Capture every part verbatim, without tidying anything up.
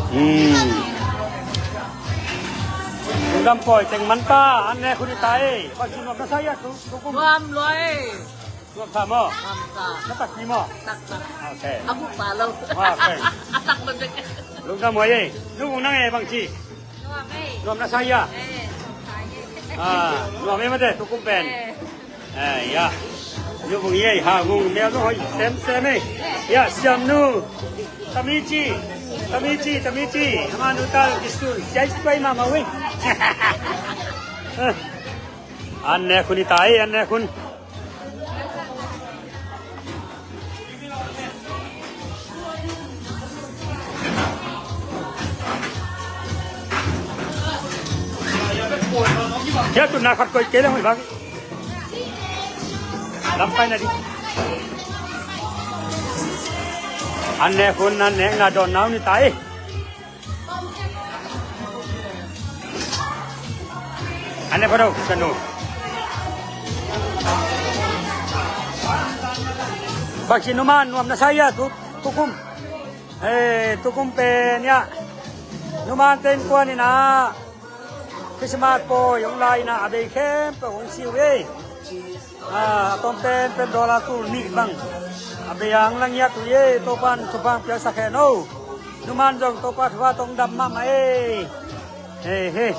Hmm. Lungdam pawi teng man ta, an nek hun hi ta ei. Bangci nuam na sa hia, Tukum? Nuam lua ei. Nuam sa maw? Nuam sa. Na takpi maw? Taktak. Ok. A buh pa lo. Ok. A tak lo dek. Lungdam huai ei. Nu Vung, nang ei bangci? Nuam ei. Nuam na sa hia? Eh, nuam sa ei. Ah, nuam ei mate, Tukum pen. Eh. Eh, ya. Nu Vung ei, ha, Vung mel nu hoi semsem ei. Ya, Siamnu. Tamici. Tamici, Tamici. Ama nu ta kisun. Siai suai mama wei. An nek hun hi ta ei, an nek hun. Hia tu na khat koi kei le hoi bang. Lam pai na di. An nek hun, an nek na dawn nau ni ta ei. An ne pha do, ka nu. Bangci numan nuam na sa hia, Tu, Tukum? Eh, Tukum pen ya. Numan ten kuan ina. Christmas pawi hong la ina, a bei khempeuh hong si uh ei. A, a tom pen pen dollar tul nih bang a bei a hong la ngiat uh ei. Topan thupha piaksak hen o. Numan zong Topa thupha tawh hong dam mahmah ei. Hei, hei.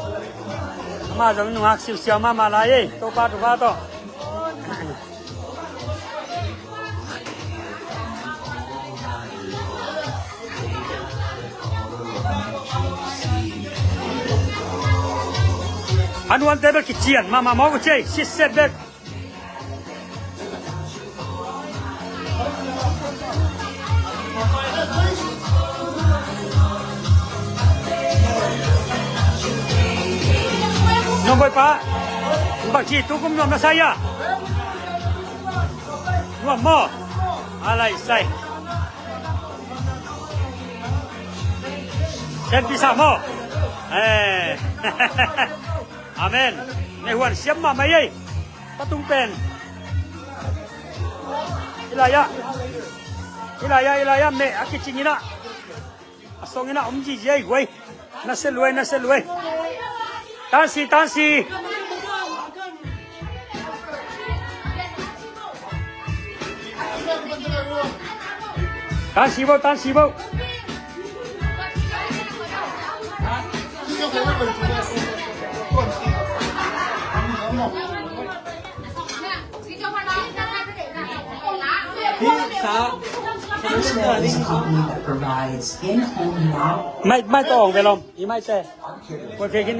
Amah zong nungak siusiau mahmah lai ei. Topa thupha tawh. A nuante bel kician mahmah mawk uh ci ei. Sitset bek. Nuam, bawipa. Bangci Tukum nuam na sa hia? Nuam maw? A lai sai. Siampi sa maw? Eh. Amen. Meh huan siam mahmah ei. Patung pen. Hi lai ah. Hi lai ah, hi lai ah, meh a kicing ina. A song ina om zizi ei guai. Na se luai, na se luai. Tansi, tansi. Tansi bo, tansi bo. This is a company that provides in-home mouth. Mai, mai tawh ong ve lom. I mai te. Kua fek in.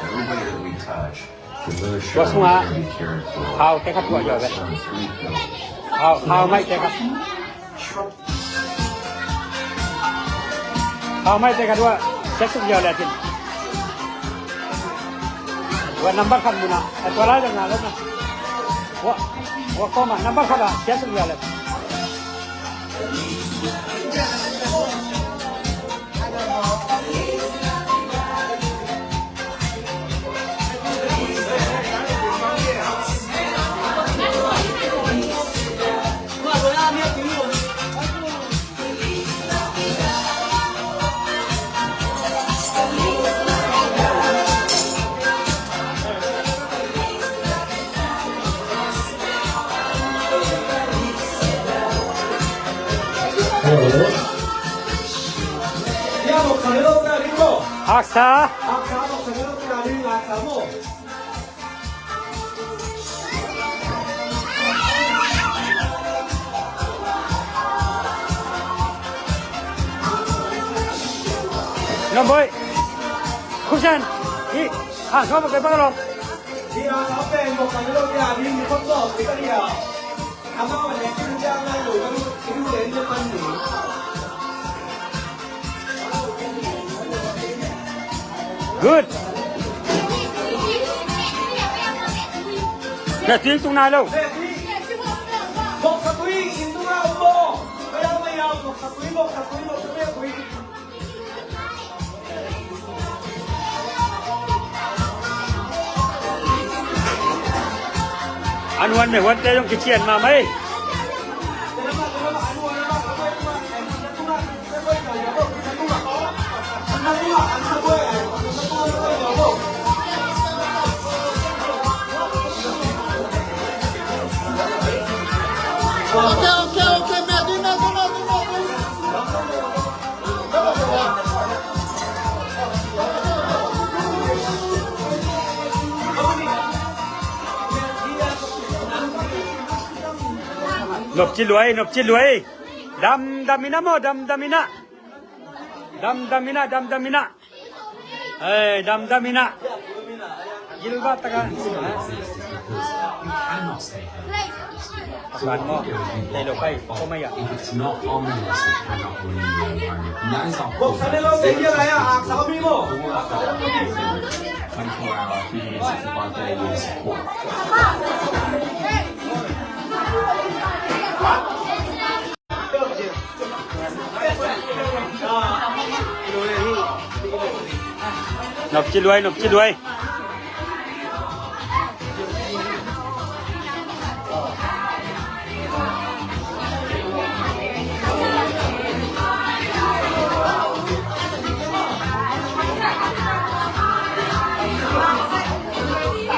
Everybody that we touch, the really sure. Kua sunga. They're gonna be cared for. Hau te khat kua jo ve. Hau, hau mai te khat. Hau mai te khat kua. Siat suk jo le tin. Kua number khat muna. Kua lai dang na le na. Kua, kua koma number khat a. Siat suk jo le. Haksa. Nomboi. Kusan. Hi. Ha, so mo kay pangalong. Good. Na tuing tung nai lo. An huan me huan te zong kician mahmah ei. Okay, okay, okay, Mehdi, Mehdi, Mehdi, Mehdi. Nopci luai, nopci luai. Dam, dam ina maw, dam, dam ina. Dam, dam ina, dam, dam ina. Hei, dam, dam ina. Gilbert taka. Pakan mo. Tei lo kai, ko mai ya. If it's not on the list, it cannot win in the environment. And that is our focus. Twenty-four hour, three hundred sixty-five day year support. Nopci luai, nopci luai.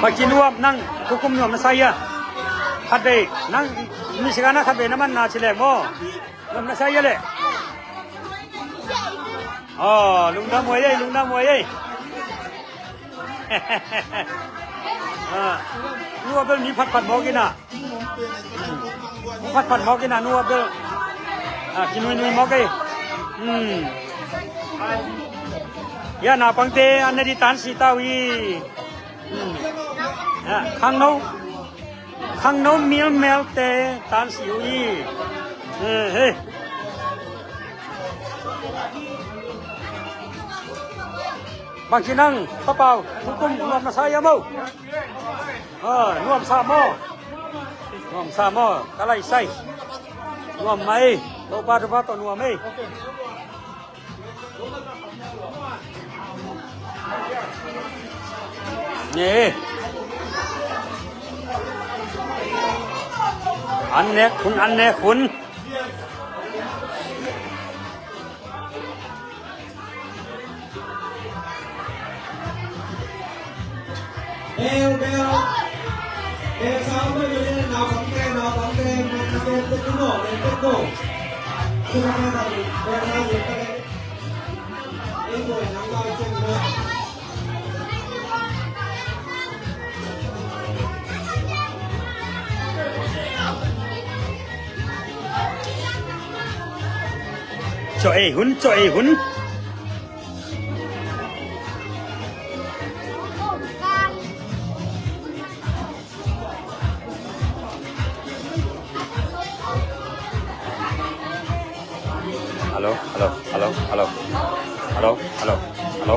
Baki nuam nang, kukum nuam na sa ia. Khat vei, nang, misikan na khat vei na man na ci leng maw. Nuam na sa ia leh. Oh, lungdam huai ei, lungdam huai ei. Ah, nu a bel mi phatphat mawk ina. Mi phatphat mawk ina, nu a bel. Ah, kinuinui mawk ei. Hmm. Ya, naupangte an ne ding tan si ta uh hi. Hmm. Ah, khangno. Khangno milmelte tan si uh hi. Eh, eh. Bangci nang, Papau, hukum nuam na sa ia maw. Ah, nuam sa maw. Nuam sa maw, ka lai sai. Nuam mai, Topa, Topa tawh nuam ei. Nge. An nek hun, an nek hun. Bel, bel. Bel, sa, bel, bel, naupangte, naupangte, naupangte, naupangte. Cawh ei hun, cawh ei hun. Hello, hello, hello, hello. Hello, hello, hello.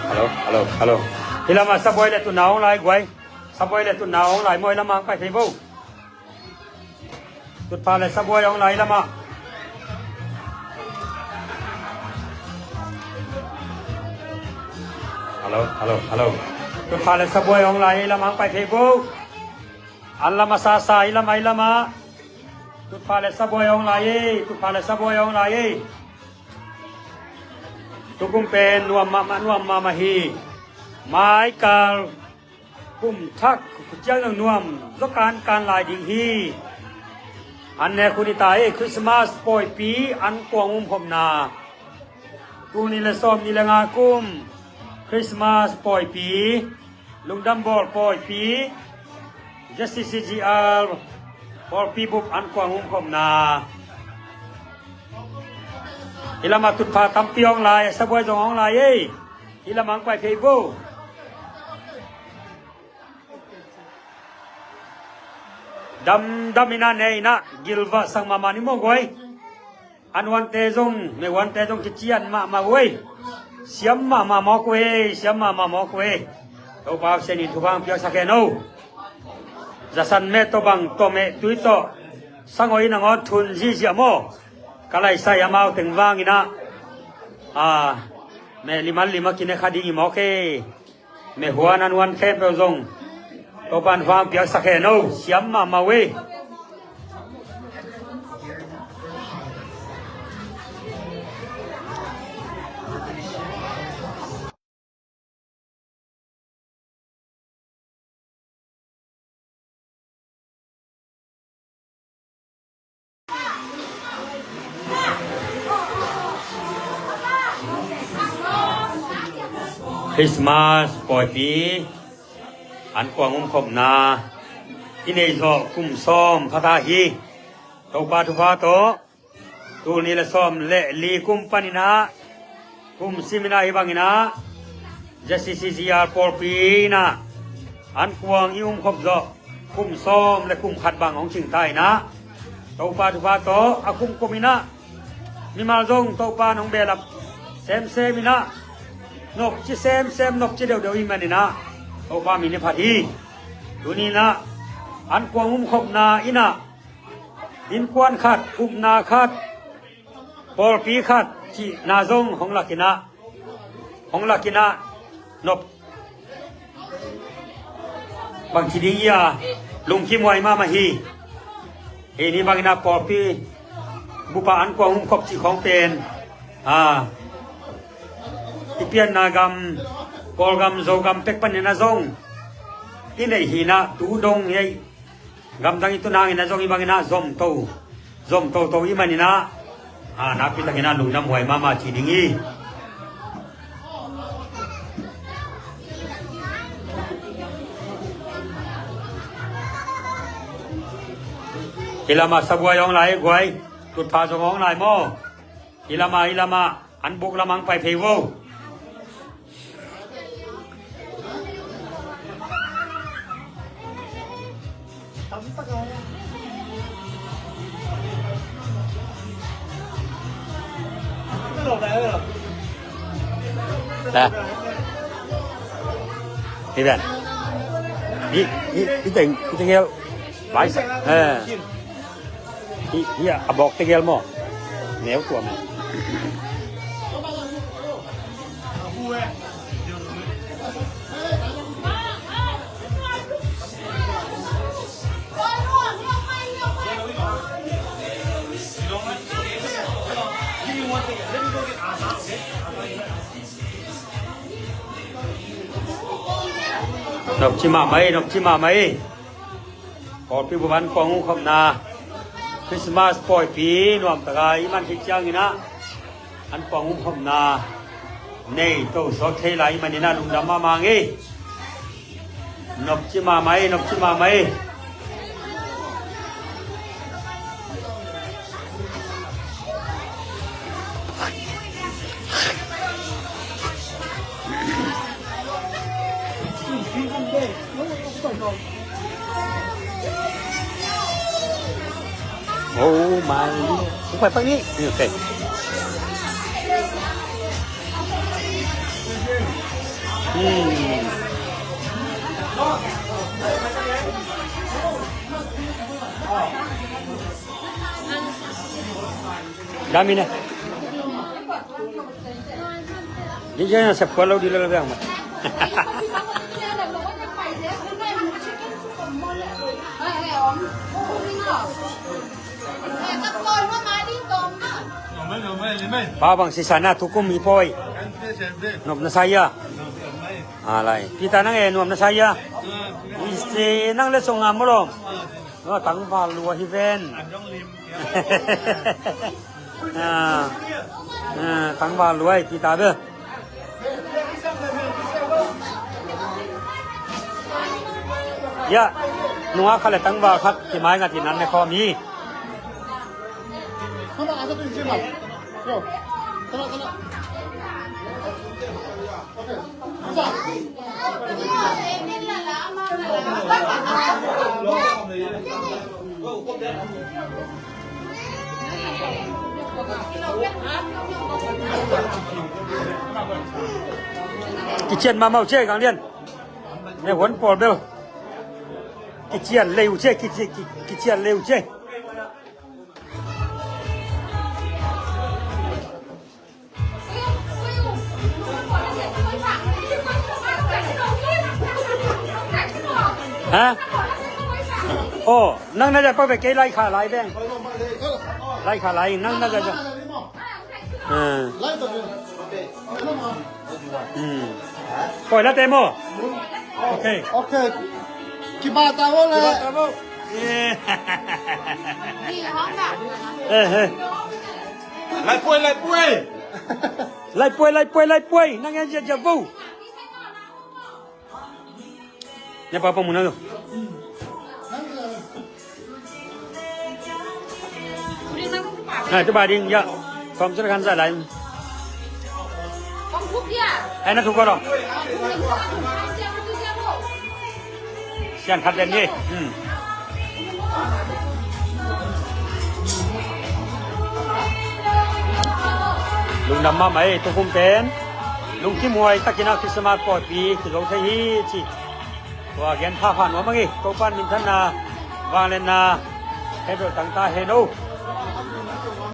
Hello, hello, hello. Hih lamah sabuai le tunna hong lai guai. Sabuai le tunna hong lai maw, hih lamah hong pai thei vo. Tutpha le sabuai hong lai lamah. Hello, hello, hello. Tutpha le sabuai hong lai ei, lamah hong pai thei vo. An lamah sasa, ei lamah, ei lamah. Tutpha le sabuai hong lai ei, tutpha le sabuai hong lai ei. Tukum pen nuam mahmah, nuam mahmah hi. Maikal kum thak ciang nuam zaw kankan lai ding hi. An nek hun hi ta hi, Christmas pawipi an kuang umkhopna. Tul nih le sawm nih le nga kum Christmas pawipi, lungdam bawl pawipi, Z C C G R pawipi bup an kuang umkhopna. Hih lamah tutpha tampi hong lai, sabuai zong hong lai ei. Hih lamah hong pai thei vo. Dam, dam ina, ne ina, gilvah sang mahmah ni maw guai. An huante zong, me huante zong kician mahmah uh ei. Siam mahmah mawk uh ei, siam mahmah mawk uh ei. Topa Pasian in thupha piaksak hen o. Zasan meh tawh bang tawh meh tui tawh sangawi nangawn thun ziahziah maw. Ka laisai amau teng vangin ah, a, meh liman lima kine kha ding hi mawk ei. Meh huan an huan khempeuh zong Topa in thupha piaksak hen o. Siam mahmah uh ei. Christmas pawipi an kuang umkhopna i neih zawh kum sawm khat a hi. Topa thupha tawh tul nih le sawm le li kum panin ah kum simin ah hi bangin ah ZCCGR pawlpi in ah an kuang i umkhop zawh kum sawm le kum khat bang hong cing ta in ah Topa thupha tawh a kum kum in ah mimal zong Topa in hong behlap semsem in ah nopci semsem nopci deuhdeuh i hih manin ah Topa min i phat hi. Tuni in ah an kuang umkhopna in ah innkuan khat, upna khat, pawlpi khat cihna zong hong lak in ah, hong lak in ah nop bangci ding hi a, lungkim huai mahmah hi. Hih ni bangin ah pawlpi bupa an kuang umkhop cih khawng pen a, i pianna gam, Kawlgam, Zogam pek panin ah zong i neih hi in ah tu dong hi. Gamdang i tun hangin ah zong i bangin ah zom to, zom toto i hih manin ah a, nakpi takin ah lungdam huai mahmah ci ding hi. Hih lamah sabuai hong lai, guai, tutpha zong hong lai maw? Hih lamah, hih lamah, an buk lamah hong pai phei vo. Hi ven. Hi, hi, hi teng, hi teng el. Bai sa. Eh. Hi, hi a bawk tegel maw? Neu tuam. Nopci mahmah ei, nopci mahmah ei. Pawlpi bup an kuang umkhopna Christmas pawipi nuamtaka i man khit ciangin ah an kuang umkhopna nei to sawt thei lai i hih manin ah lungdam mahmah ing ei. Nopci mahmah ei, nopci mahmah ei. Oh my. Không phải Phan Nghĩ. Ok. Hmm. Dami na. Di dyan sa kuwalaw di lalabang mo. Pabang si sana tukum ipoy. Nop na saya. Alay. Pita nang eh, nop na saya. Isi nang lesong amulong. No, tangval lua hi ven. Ah, ah, tangval lua hi, pita be. Ya, nua khat le tangval khat, kimai ngat in an ne khawm hi. Kician mahmah uh ciai, Gang Lian. Ne huan pawl bel. Kician lei uh ciai, kici-, ki-, kician lei uh ciai. Ha? Oh, nang na dai pa ve kei lai kha lai veng. Lai kha lai, nang na dai. Ha. Hmm. Koi la te mo. Ok. Ok. Kiba ta mo le. Kiba ta mo. Eh. Eh, eh. Lai puai, lai puai. Lai puai, lai puai, lai puai. Nang en jia jia bo. Nepal pang mun a lo. Nah, tu ba ding ya. Kom tu kan za lai. Ai, na tu ko lo. Sian khat den ni. Hmm. Lungdam mahmah ei, tukum pen lungkim huai takin a Christmas pawlpi kizo thei hi ci. Tua gen pha pha nuam ang ei, Topa'n minthanna, vangliatna hei bel tang ta hen o.